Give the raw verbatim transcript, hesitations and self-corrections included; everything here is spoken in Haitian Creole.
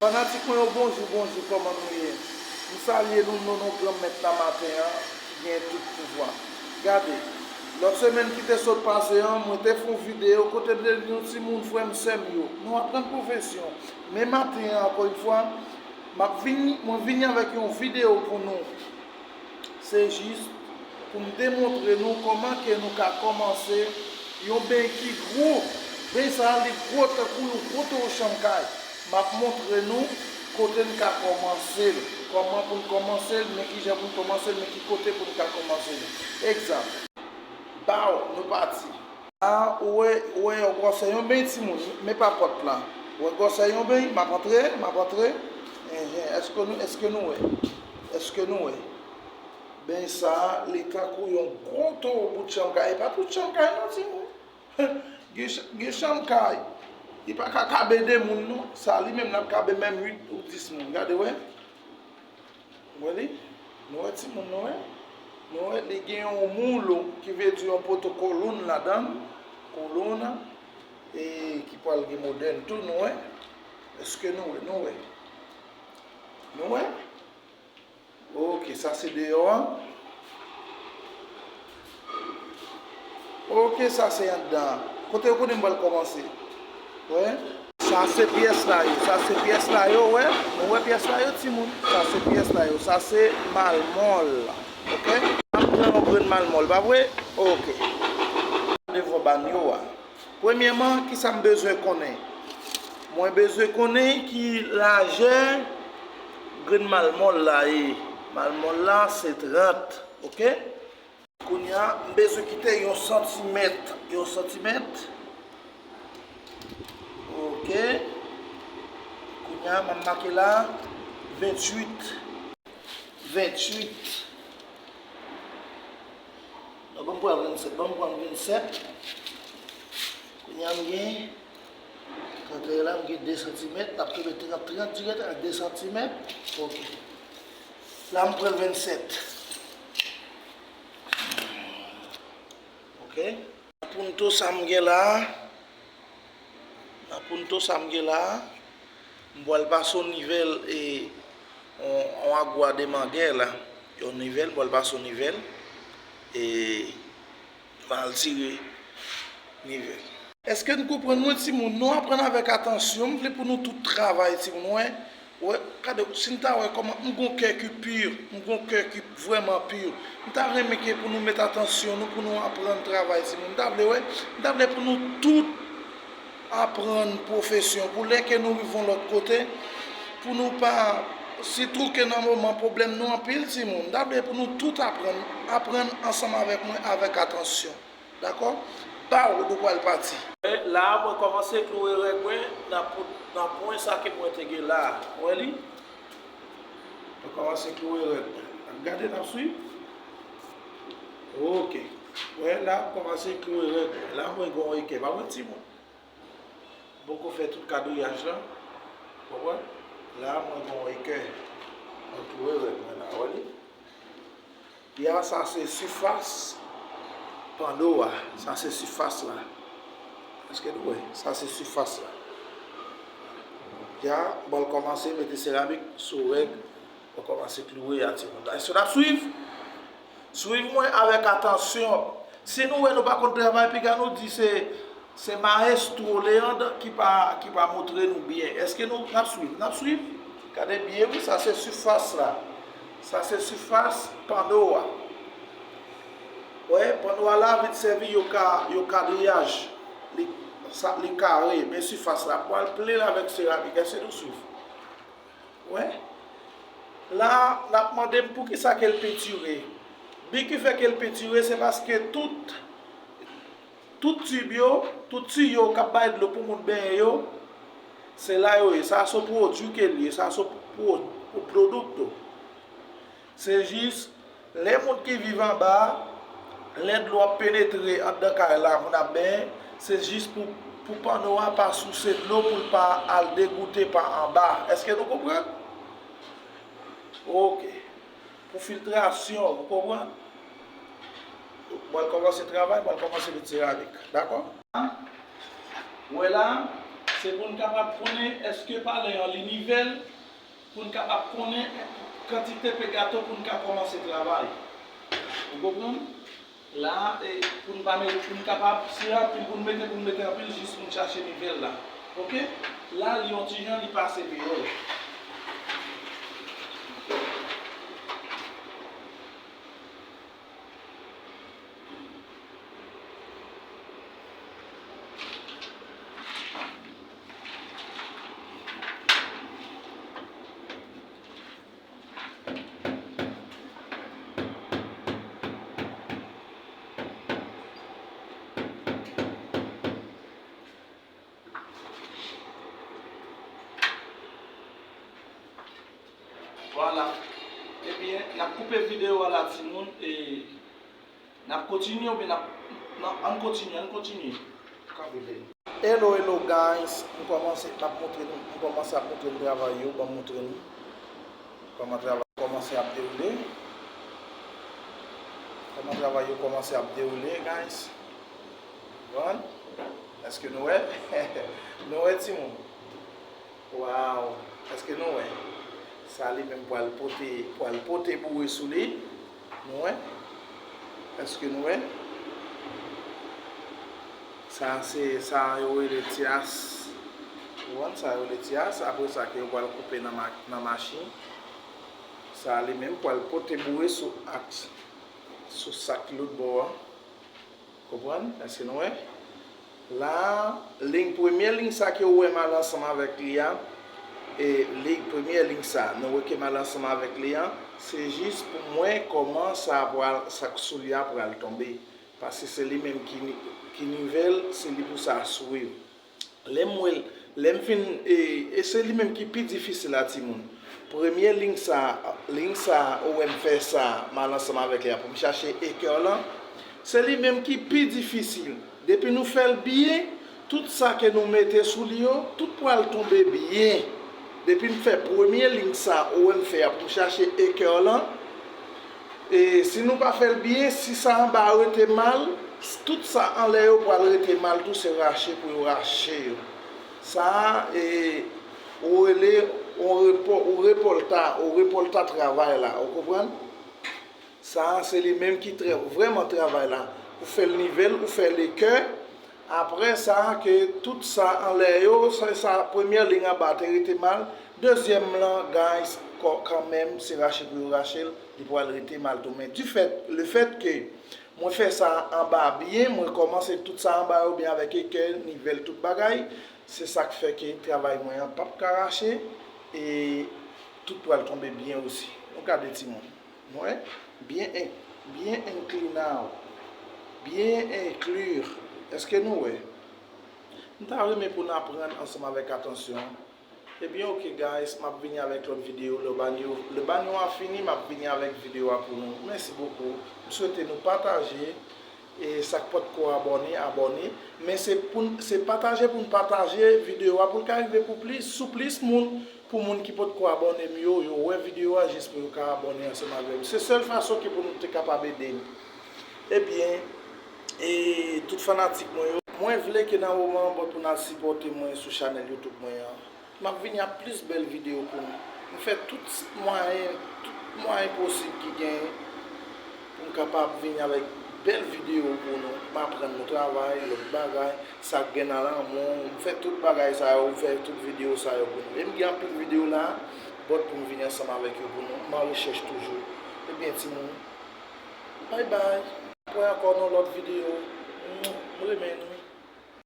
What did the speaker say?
Fanatik mwen yo, bonjou, bonjou, kòman nou ye? M salye nou nan non Granmèt la maten an, ki gen tout pouvwa. Gade, lòt semèn ki te sot pase an, mwen te fè yon videyo kote m te di nou timoun, frè m, sè m yo, nou aprann pwofesyon. Men maten an, ankò yon fwa, m ap vini, mwen vini avèk yon videyo pou nou. Se jis pou m demontre nou kòman ke nou ka kòmanse yon beny ki gwo. Beny sa a, li gwo tankou yon gwo towo chanm kay. M ap montre nou kote n ka kòmanse l, kòman pou n kòmanse l, men kijan pou n kòmanse l, men ki kote pou n ka kòmanse l. Egzanp, baw, nou pati. A, ou wè, ou wè gwosè yon beny timoun, men pa pòt la. Ou wè gwosè yon beny, m ap antre, m ap antre. Enhen, èske nou, èske nou wè? Èske nou wè? Beny sa a, li tankou yon gwo towo bout chanm kay. E pa tout chanm kay non, timoun. Gen ch-, gen chanm kay, li pa ka kabe de moun non. Sa li menm l ap kabe menm uit ou dis moun. Gade, wè. Wè li? Nou wè timoun, nou wè? Nou wè, li gen yon moulo, ki vle di yon poto kolonn ladan l, kolonna, e ki pral gen modèn tou, nou wè? Èske nou wè? Nou wè? Nou wè? Ok, sa se deyò a. Ok, sa se anndan an. Kote w konnen m pral kòmanse? Wè. Sa se pyès la yo, sa se pyès la yo, wè. Nou wè pyès la yo, timoun? Sa se pyès la yo, sa se malmòl. Ok? M ap pran yon grenn malmòl, pa vre? Ok. Devan bann yo a. Premyèman, kisa m bezwen konnen? Mwen bezwen konnen ki lajè grenn malmòl la ye. Malmòl la se trant, ok? Kounye a, m bezwen kite yon santimèt, yon santimèt. Ok. Kounye a, m ap make la, venntuit. Venntuit. Non, ban m pran vennsèt, ban m pran vennsèt. Kounye a, m gen, trant la, m gen de santimèt, n ap tonbe trant, trant dirèk ak de santimèt. Ok. La, m pran vennsèt. Ok. Nan punto sa m gen la a, nan punto sa m gen la a, m pral pase yon nivèl, e, yon, yon agwa de mangè la, yon nivèl, m pral pase yon nivèl, e, m al tire nivèl. Èske n konprann mwen, timoun? Nou aprann avèk atansyon, m vle pou nou tout travay, timoun, wè. Wè, gade, si n ta wè kòman m gon kè ki pi, m gon kè ki vrèman pi. M ta renmen ke pou nou met atansyon nou, pou nou aprann travay, timoun. M ta vle, wè, m ta vle pou nou tout aprann pwofesyon, pou lè ke nou rive yon lòt kote, pou nou pa, sitou ke nan moman pwoblèm nou anpil, timoun. M ta vle pou nou tout aprann, aprann ansanm avèk mwen, avèk atansyon. Dakò? Baw, nou pral pati. E la a, mwen kòmanse klouwe règ mwen nan pou-, nan pwen sa ke mwen te gen la a. Ou wè li? Mwen kòmanse klouwe règ mwen. N ap gade, n ap swiv. Ok. Ou wè la, m kòmanse klouwe règ mwen. La, mwen gen yon ekè. Pa mwen, timoun. M poko fè tout kadriyaj la. Konprann? La, mwen gen yon ekè. Mwen klouwe règ mwen la. Ou wè li? Ya, sa se sifas panno a. Sa se sifas la. Èske nou wè? Sa se sifas la. Ya, m pral kòmanse mete seramik sou règ. M pral kòmanse klouwe a, timoun. Èske n ap swiv? Swiv mwen avèk atansyon. Si nou wè nou pa konn travay, piga nou di se Se mayestwo Leandre ki pa, ki pa montre nou byen. Èske nou, n ap swiv? N ap swiv? Gade byen, wi, sa se sifas la. Sa se sifas panno a. Wè, panno a la vin sèvi yo ka, yo kadriyaj. Li, sa, li kare, men sifas la. Pral plen l avèk seramik. Èske nou swiv? Wè. La, n ap mande m poukisa ke l pentire. Bi ki fè ke l pentire, se paske tout Tout tib yo, tout tiyo k ap bay dlo pou moun benyen yo, se la yo ye. Sa se yon pwodui ke l ye, sa se yon pwo-, pwodukto. Se jis, lè moun ki viv anba a, lè dlo ap penetre anndan kay la, moun ap benyen, se jis pou, pou panno a pa souse dlo, pou l pa al degoute pa anba. Èske nou konprann? Ok. Pou filtrasyon, ou konprann? Mwen kòmanse travay, mwen kòmanse met seramik. Dakò? Wè la, Se pou n kapab konnen èske palè an li nivèl, pou n kapab konnen kantite pe gato pou n ka kòmanse travay. Ou konprann? La, e, pou n pa mete, pou n kapab, si anpil pou n mete, pou n mete anpil jis pou n chache nivèl la. Oke? La, li yon ti jan, li pase peyèl. Vwala. Ebyen, n ap koupe videyo a la, timoun, e n ap kontinye oubyen n ap, non, ann kontinye, ann kontinye. Kanpe byen. Hello, hello, guys. M kòmanse ap montre nou, m kòmanse ap montre nou travay yo, ban m montre nou kòman travay kòmanse ap dewoule. Kòman travay yo kòmanse ap dewoule, guys. Bon, èske nou wè? Nou wè, timoun? Waw! Èske nou wè? Sa li menm pral pote, pral pote boure sou li. Nou wè? Èske nou wè? Sa se, sa yo rele tyas. Ou konprann? Sa yo rele tyas. Apre sa ke yo pral koupe nan ma-, nan machin. Sa li menm pral pote boure sou aks, sou sa ki lòt bò a. Konprann? Èske nou wè? La, liy, premye liy sa ke w wè m al ansanm avèk li a, e liy, premye liy sa, nou wè ke m al ansanm avèk li a, se jis pou m wè kòman sa pral, sa k sou li a pral tonbe. Paske se li menm ki ni-, ki nivèl, se li pou sa swiv. Lè m wè l, lè m fin, e, e se li menm ki pi difisil la, timoun. Premye liy sa, liy sa, ou wè m fè sa, m al ansanm avèk li a pou m chache ekè lan. Se li menm ki pi difisil. Depi nou fè l byen, tout sa ke nou mete sou li yo, tout pral tonbe byen. Depi m fè premye liy sa, ou wè m fè a pou m chache ekè lan, E si nou pa fè l byen, si sa anba a rete mal, tout sa anlè yo pral rete mal tou, se rache pou yo rache yo. Sa a, e, ou rele, ou repò-, ou repòlta, ou repòlta travay la, ou konprann? Sa a, se li menm ki trè, vrèman travay la. Ou fè l nivèl, ou fè l ekè, Apre sa, ke tout sa anlè yo, sa, sa premyè liy anba te rete mal, dezyèm lan, guys, kò-, kanmenm, se rache pou yo rache l, li pral rete mal tou. Men difèt, lefèt ke mwen fè sa anba byen, mwen kòmanse tout sa anba yo byen avèk ekè, nivèl, tout bagay, se sa k fè ke travay mwen an p ap ka rache, e tout pral tonbe byen osi. Nou gade timoun. Nou wè? Byen en-, byen inclinado. Byen inclure. Èske nou wè? M ta renmen pou n aprann ansanm avèk atansyon. Ebyen, oke, guys, m ap vini avèk lòt videyo. Le banyo, le banyo a fini, m ap vini avèk videyo a pou nou. Mèsi bokou. M swete nou pataje. E sa k pòtko abòne, abòne. Men se pou n, se pataje pou n pataje videyo a pou l ka rive pou plis, sou plis moun, pou moun ki potko abòne m yo, yo wè videyo a jis pou yo ka abòne ansanm avè m. Se sèl fason ke pou nou te kapab ede m. Ebyen, e tout fanatik mwen yo, mwen vle ke nan moman an bò pou n al sipòte mwen sou chanèl YouTube mwen an. M ap vini ak plis bèl videyo pou nou. M fè tout mwayen, tout mwayen posib ki genyen pou m kapab vini avèk bèl videyo pou nou. M aprann nou travay, lòt bagay, sa k gen nan lanmou. M fè tout bagay sa yo, m fè tout videyo sa yo pou nou. E m gen anpil videyo la, bòt pou m vini ansanm avèk yo pou nou. M an rechèch toujou. Ebyen, timoun, bay bay. Wè ankò nan lòt videyo. M renmen nou.